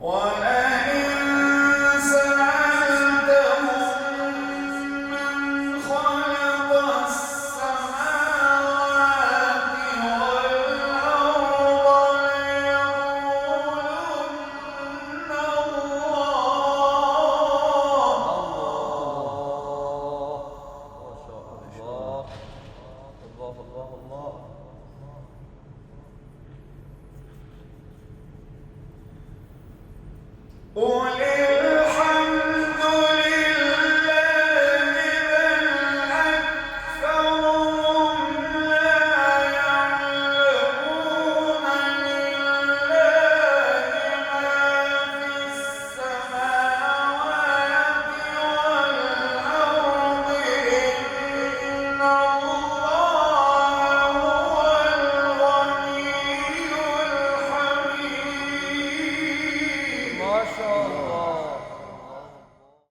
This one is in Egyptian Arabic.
ولئن سألتهم من خلق السماوات والأرض ليقولن الله. الله، ما شاء الله، الله الله الله. قل الحمد لله بل أكثرهم لا يعلمون. لله ما في السماوات والأرض إن الله هو الغني الحميد. ما شاء